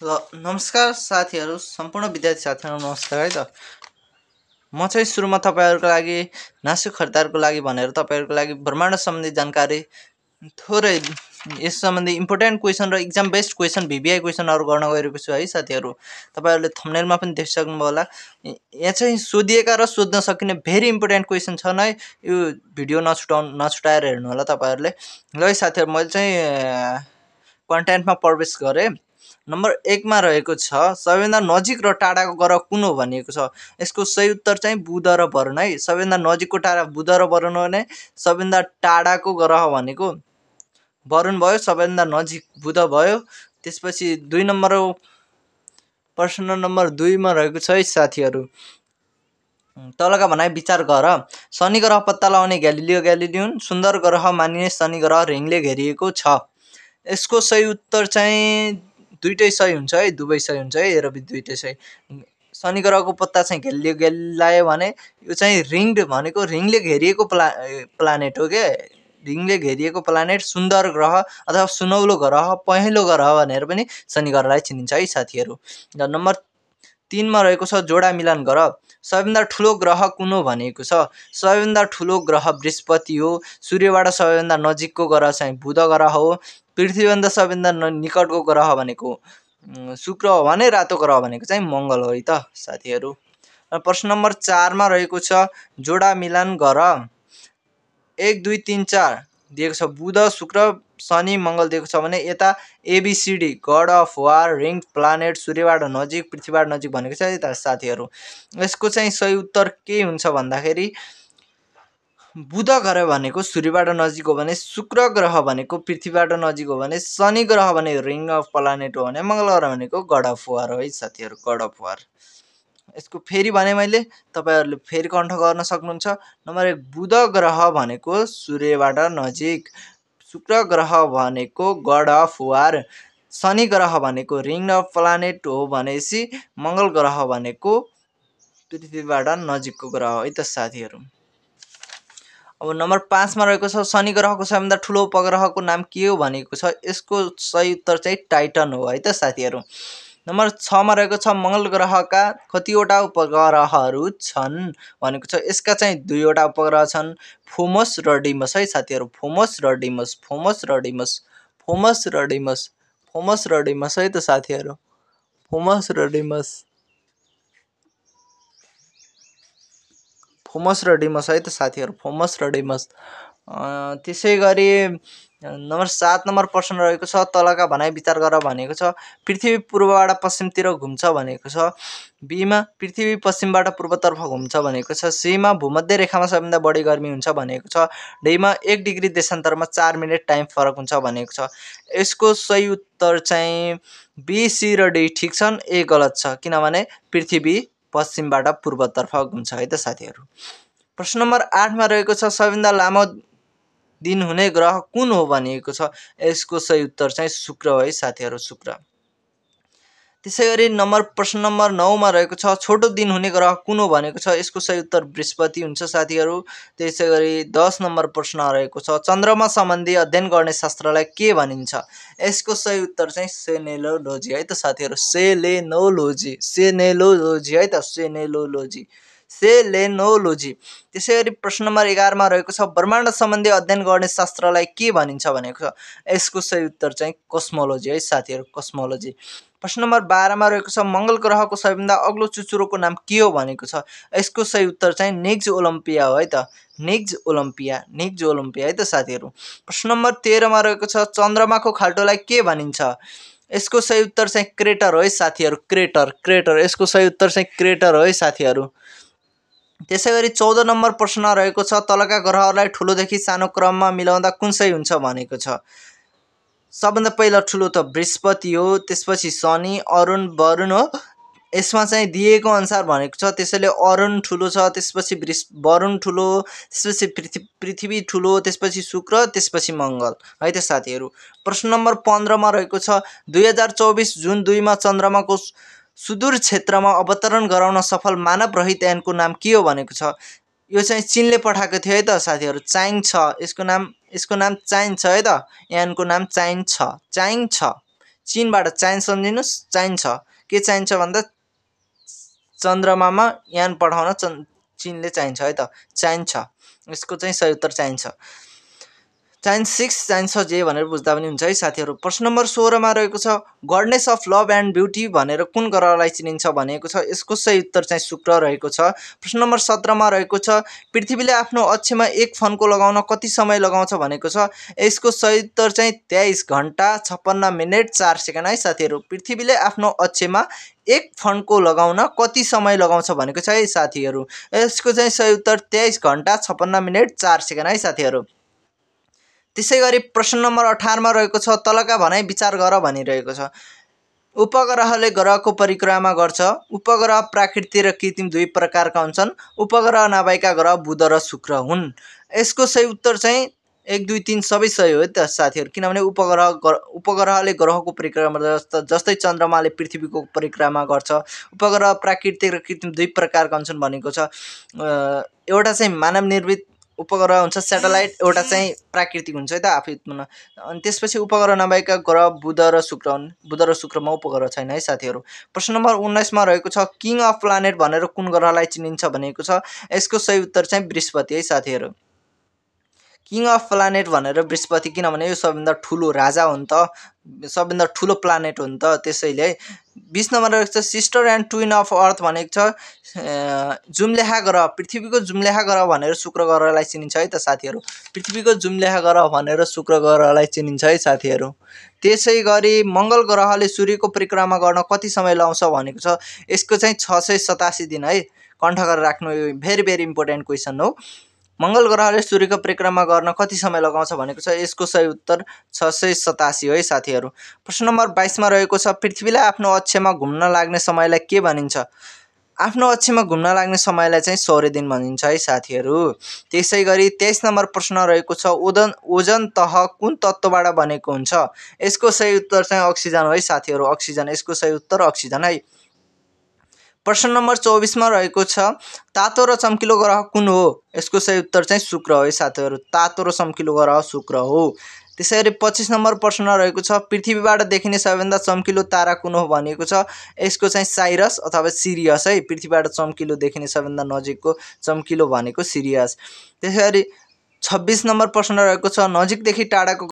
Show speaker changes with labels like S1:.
S1: ल नमस्कार साथीहरू, सम्पूर्ण विद्यार्थी साथीहरू नमस्कार है त। म चाहिँ सुरुमा तपाईँहरूको लागि नासु खरिदारको लागि भनेर तपाईँहरूको लागि ब्रह्माण्ड सम्बन्धी जानकारी थोरै यस सम्बन्धी इम्पोर्टेन्ट क्वेसन र इक्जाम बेस्ड क्वेसन भिबिआई क्वेसनहरू गर्न गइरहेको छु है साथीहरू। तपाईँहरूले थम्बनेलमा पनि देखिसक्नुभयो होला। यहाँ चाहिँ सोधिएका र सोध्न सकिने भेरी इम्पोर्टेन्ट क्वेसन छन् है। यो भिडियो नछुटाएर हेर्नु होला तपाईँहरूले। ल है साथीहरू, मैले चाहिँ कन्टेन्टमा प्रवेश गरेँ। नम्बर 1 मा रहेको छ सबैभन्दा नजिक र टाढाको ग्रह कुन हो भनिएको छ। यसको सही उत्तर चाहिँ बुध र वरुण है। सबैभन्दा नजिकको तारा बुध र वरुण हो भने सबैभन्दा टाढाको ग्रह भनेको वरुण भयो, सबैभन्दा नजिक बुध भयो। त्यसपछि 2 नम्बर प्रश्न नम्बर 2 मा रहेको छ है साथीहरू। तलका भनाइ विचार गर। शनि ग्रह पत्ता लगाउने ग्यालिलियो ग्यालिली हुन्। सुन्दर ग्रह मानिने शनि ग्रह रिङले घेरिएको छ। यसको सही उत्तर चाहिँ दुईटै सही हुन्छ है, दुवै सही हुन्छ है। हेर दुईटै सही। शनि ग्रहको पत्ता चाहिँ ग्यालिलियो ग्यालिली लगायो भने यो चाहिँ रिङ्ड भनेको रिङले घेरिएको प्लानेट हो के। रिङले घेरिएको प्लानेट सुन्दर ग्रह अथवा सुनौलो ग्रह, पहेँलो ग्रह भनेर पनि शनि ग्रहलाई चिनिन्छ है साथीहरू। नम्बर 3 मा रहेको छ जोडा मिलान गर। सबैभन्दा ठुलो ग्रह कुन हो भनिएको छ। सबैभन्दा ठुलो ग्रह बृहस्पति हो। सूर्यबाट सबैभन्दा नजिकको ग्रह चाहिँ बुध ग्रह हो। पृथ्वीभन्दा सबैभन्दा निकटको ग्रह भनेको शुक्र हो भने रातो ग्रह भनेको चाहिँ मङ्गल हो है त साथीहरू। प्रश्न नम्बर 4 मा रहेको छ जोडा मिलान गर। 1 2 3 4 दिएको छ। बुध, शुक्र, शनि, मङ्गल दिएको छ भने यता ABCD god of war, ring, planet, सूर्यबाट नजिक, पृथ्वीबाट नजिक भनेको छ है त साथीहरू। यसको चाहिँ सही उत्तर के हुन्छ भन्दाखेरि बुध ग्रह भनेको सूर्यबाट नजिक हो भने, शुक्र ग्रह भनेको पृथ्वीबाट नजिक हो भने, शनि ग्रह भनेको रिङ अफ प्लानेट हो भने, मङ्गल ग्रह भनेको गड अफ वार हो है साथीहरू, गड अफ वार। यसको फेरि भने मैले, तपाईँहरूले फेरि कण्ठ गर्न सक्नुहुन्छ। नम्बर 1 बुध ग्रह भनेको सूर्यबाट नजिक, शुक्र ग्रह भनेको गड अफ वार, शनि ग्रह भनेको रिङ अफ प्लानेट हो भनेपछि मङ्गल ग्रह भनेको पृथ्वीबाट नजिकको ग्रह हो है त साथीहरू। अब नम्बर 5 मा रहेको छ शनि ग्रहको सबैभन्दा ठुलो उपग्रहको नाम के हो भनेको छ। यसको सही उत्तर चाहिँ टाइटन हो है त साथीहरू। नम्बर 6 मा रहेको छ मङ्गल ग्रहका कतिवटा उपग्रहहरू छन् भनेको छ। यसका चाहिँ 2 वटा उपग्रह छन्, फोमस र डिमस है साथीहरू। फोमस र डिमस, फोमस र डिमस, फोमस र डिमस, फोमस र डिमस है त साथीहरू। फोमस र डिमस, फोमस र डिमस है त साथीहरू, फोमस र डिमस। त्यसै गरी नम्बर 7 नम्बर प्रश्न रहेको छ तलका भनाइ विचार गर भनेको छ। पृथ्वी पूर्वबाट पश्चिमतिर घुम्छ भनेको छ। बीमा पृथ्वी पश्चिमबाट पूर्वतर्फ घुम्छ भनेको छ। सीमा भूमध्य रेखामा सबैभन्दा बढी गर्मी हुन्छ भनेको छ। डीमा 1 डिग्री देशान्तरमा 4 मिनेट टाइम फरक हुन्छ भनेको छ। यसको सही उत्तर चाहिँ बी, सी र डी ठिक छन्, ए गलत छ, किनभने पृथ्वी पश्चिमबाट पूर्वतर्फ घुम्छ है त साथीहरू। प्रश्न नम्बर 8 मा रहेको छ सबैभन्दा लामो दिन हुने ग्रह कुन हो भनिएको छ। यसको सही उत्तर चाहिँ शुक्र हो है साथीहरू, शुक्र। त्यसै गरी प्रश्न नम्बर 9 मा रहेको छ छोटो दिन हुने ग्रह कुन हो भनेको छ। यसको सही उत्तर बृहस्पति हुन्छ साथीहरू। त्यसै गरी 10 नम्बर प्रश्न रहेको छ चन्द्रमा सम्बन्धी अध्ययन गर्ने शास्त्रलाई के भनिन्छ। यसको सही उत्तर चाहिँ सेनेलोलोजी है त साथीहरू, सेलेनोलोजी, सेनेलोलोजी है त, सेनेलोलोजी, सेलेनोलोजी। त्यसै गरी प्रश्न नम्बर 11 मा रहेको छ ब्रह्माण्ड सम्बन्धी अध्ययन गर्ने शास्त्रलाई के भनिन्छ भनेको छ। यसको सही उत्तर चाहिँ कस्मोलोजी है साथीहरू, कस्मोलोजी। प्रश्न नम्बर 12 मा रहेको छ मङ्गल ग्रहको सबैभन्दा अग्लो चुचुरोको नाम के हो भनेको छ। यसको सही उत्तर चाहिँ निग्ज ओलम्पिया हो है त, निग्ज ओलम्पिया, निग्ज ओलम्पिया है त साथीहरू। प्रश्न नम्बर 13 मा रहेको छ चन्द्रमाको खाल्टोलाई के भनिन्छ। यसको सही उत्तर चाहिँ क्रेटर हो है साथीहरू, क्रेटर, क्रेटर। यसको सही उत्तर चाहिँ क्रेटर हो है साथीहरू। त्यसै गरी 14 नम्बर प्रश्न रहेको छ तलका ग्रहहरूलाई ठुलोदेखि सानो क्रममा मिलाउँदा कुन सही हुन्छ भनेको छ। सबभन्दा पहिला ठुलो त बृहस्पति हो, त्यसपछि शनि, अरुण, वरुण हो। यसमा चाहिँ दिएको अनुसार भनेको छ, त्यसैले अरुण ठुलो छ, त्यसपछि वरुण ठुलो, त्यसपछि पृथ्वी ठुलो, त्यसपछि शुक्र, त्यसपछि मङ्गल है त साथीहरू। प्रश्न नम्बर 15 मा रहेको छ 2024 जुन 2 मा चन्द्रमाको सुदूर क्षेत्रमा अवतरण गराउन सफल मानव रहित यानको नाम के हो भनेको छ। यो चाहिँ चीनले पठाएको थियो है त साथीहरू, चाइङ छ। यसको नाम चाइङ छ है त, यानको नाम चाइङ छ, चाइङ छ, चीनबाट चाहिन्छ सम्झिनुस्, चाहिन्छ। के चाहिन्छ भन्दा चन्द्रमामा यान पठाउन चीनले चाहिन्छ है त, चाहिन्छ। यसको चाहिँ सही उत्तर चाहिन्छ। चाहिन्छ 6 चाहिन्छ जे भनेर बुझ्दा पनि हुन्छ है साथीहरू। प्रश्न नम्बर 16 मा रहेको छ goodness of love and beauty भनेर कुन ग्रहलाई चिनिन्छ भनेको छ। यसको सही उत्तर चाहिँ शुक्र रहेको छ। प्रश्न नम्बर 17 मा रहेको छ पृथ्वीले आफ्नो अक्षमा एक फन्को लगाउन कति समय लगाउँछ भनेको छ। यसको सही उत्तर चाहिँ 23 घण्टा 56 मिनेट 4 सेकेन्ड है साथीहरू। पृथ्वीले आफ्नो अक्षमा एक फन्को लगाउन कति समय लगाउँछ भनेको छ है साथीहरू। यसको चाहिँ सही उत्तर 23 घण्टा 56 मिनेट 4 सेकेन्ड है साथीहरू। त्यसै गरी प्रश्न नम्बर 18 मा रहेको छ तलका भनाइ विचार गर भनिरहेको छ। उपग्रहले ग्रहको परिक्रमा गर्छ। उपग्रह प्राकृतिक र कृत्रिम दुई प्रकारका हुन्छन्। उपग्रह नभएका ग्रह बुध र शुक्र हुन्। यसको सही उत्तर चाहिँ 1 2 3 सबै सही हो त साथीहरू, किनभने उपग्रहले ग्रहको परिक्रमा जस्तै चन्द्रमाले पृथ्वीको परिक्रमा गर्छ। उपग्रह प्राकृतिक र कृत्रिम दुई प्रकारका हुन्छन् भनेको छ। एउटा चाहिँ मानव निर्मित उपग्रह हुन्छ स्याटेलाइट, एउटा चाहिँ प्राकृतिक हुन्छ है त आफै उत्पन्न। अनि त्यसपछि उपग्रह नभएका ग्रह बुध र शुक्र हुन्। बुध र शुक्रमा उपग्रह छैन है साथीहरू। प्रश्न नम्बर 19 मा रहेको छ किङ अफ प्लानेट भनेर कुन ग्रहलाई चिनिन्छ भनेको छ। यसको सही उत्तर चाहिँ बृहस्पति है साथीहरू। किङ अफ प्लानेट भनेर बृहस्पति, किनभने यो सबभन्दा ठुलो राजा हो नि त, सबभन्दा ठुलो प्लानेट हो नि त, त्यसैले। 20 नम्बर रहेको छ सिस्टर एन्ड ट्विन अफ अर्थ भनेको छ जुम्ल्याहा ग्रह, पृथ्वीको जुम्ल्याहा ग्रह भनेर शुक्र ग्रहलाई चिनिन्छ है त साथीहरू। पृथ्वीको जुम्ल्याहा ग्रह भनेर शुक्र ग्रहलाई चिनिन्छ है साथीहरू। त्यसै गरी मङ्गल ग्रहले सूर्यको परिक्रमा गर्न कति समय लाउँछ भनेको छ। यसको चाहिँ 687 दिन है, कण्ठ गरेर राख्नु, यो भेरी भेरी इम्पोर्टेन्ट क्वेसन हो। मङ्गल ग्रहले सूर्यको परिक्रमा गर्न कति समय लगाउँछ भनेको छ। यसको सही उत्तर 687 हो है साथीहरू। प्रश्न नम्बर 22 मा रहेको छ पृथ्वीलाई आफ्नो अक्षमा घुम्न लाग्ने समयलाई के भनिन्छ। आफ्नो अक्षमा घुम्न लाग्ने समयलाई चाहिँ सौर्य दिन भनिन्छ है साथीहरू। त्यसै गरी 23 नम्बर प्रश्न रहेको छ ओजन तह कुन तत्त्वबाट बनेको हुन्छ। यसको सही उत्तर चाहिँ अक्सिजन हो है साथीहरू, अक्सिजन। यसको सही उत्तर अक्सिजन है। प्रश्न नम्बर 24 मा रहेको छ तातो र चम्किलो ग्रह कुन हो। यसको सही उत्तर चाहिँ शुक्र हो है साथीहरू। तातो र चम्किलो ग्रह शुक्र हो। त्यसै गरी 25 नम्बर प्रश्न रहेको छ पृथ्वीबाट देखिने सबैभन्दा चम्किलो तारा कुन हो भनेको छ। यसको चाहिँ साइरस अथवा सिरियस है। पृथ्वीबाट चम्किलो देखिने सबैभन्दा नजिकको चम्किलो भनेको सिरियस। त्यसै गरी 26 नम्बर प्रश्न रहेको छ नजिकदेखि टाढाको